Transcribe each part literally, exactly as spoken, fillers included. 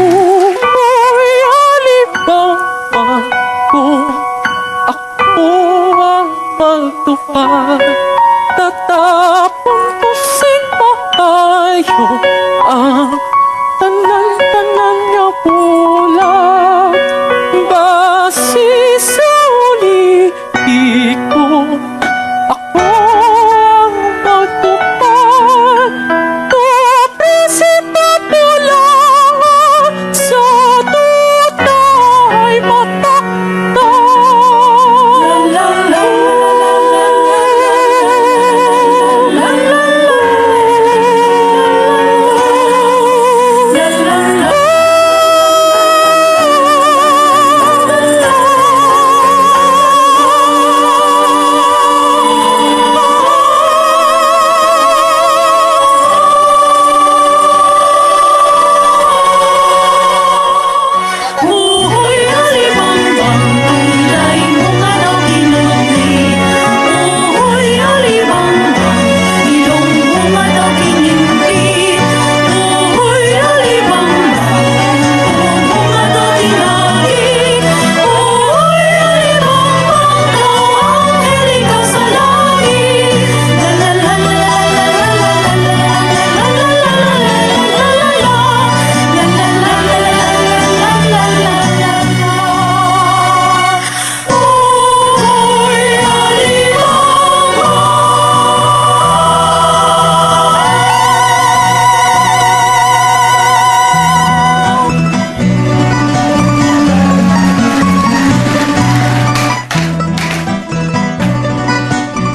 Buhay alibawa ko, ako ang magtupad. Tatapon ko sing maayo ang tanan-tanan nga bulag. Basi sa uli, Ikaw, ako ang matupad. Kapresipa ko lang sa tutay mataktan.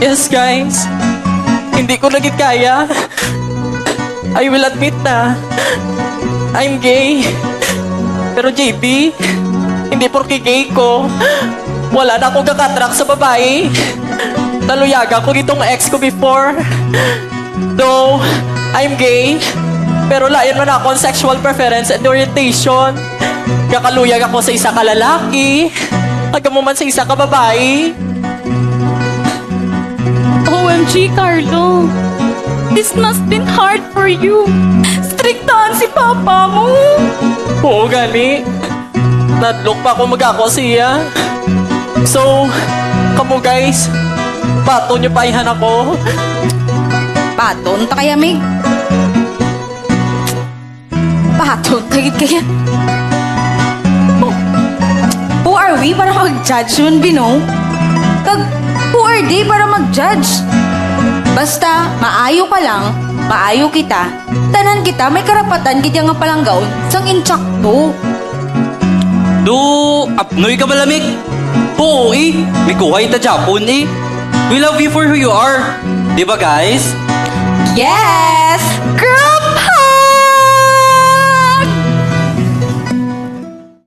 Yes, guys. Hindi ko na gid kaya. I will admit na I'm gay. Pero, J B, hindi porke gay ko, wala na ako gaka-attract sa babae. Naluyagan ko gid tong ex ko before. Though I'm gay, pero lain man akong sexual preference and orientation. Gakaluyag ako sa isa ka lalaki, kag amo man sa isa ka babae. O M G, Carlo. This must been hard for you. Striktahan si papa mo. Oo gani. Nadlok pa ako mag-ako siya. So, kamo guys, baton niyo pa ihan ako. Baton ta kaya, Mig? Baton ta gid kaya? Who are we para mag-judge man, Bino? Kag who are they para mag-judge? Basta, maayo ka lang, maayo kita, tanan kita may karapatan gid nga palanggaon sang insakto. Do, apnoy ka bala, Mig? Oo, eh. Mikuhay ta Japon, eh. We love you for who you are. Di ba, guys? Yes!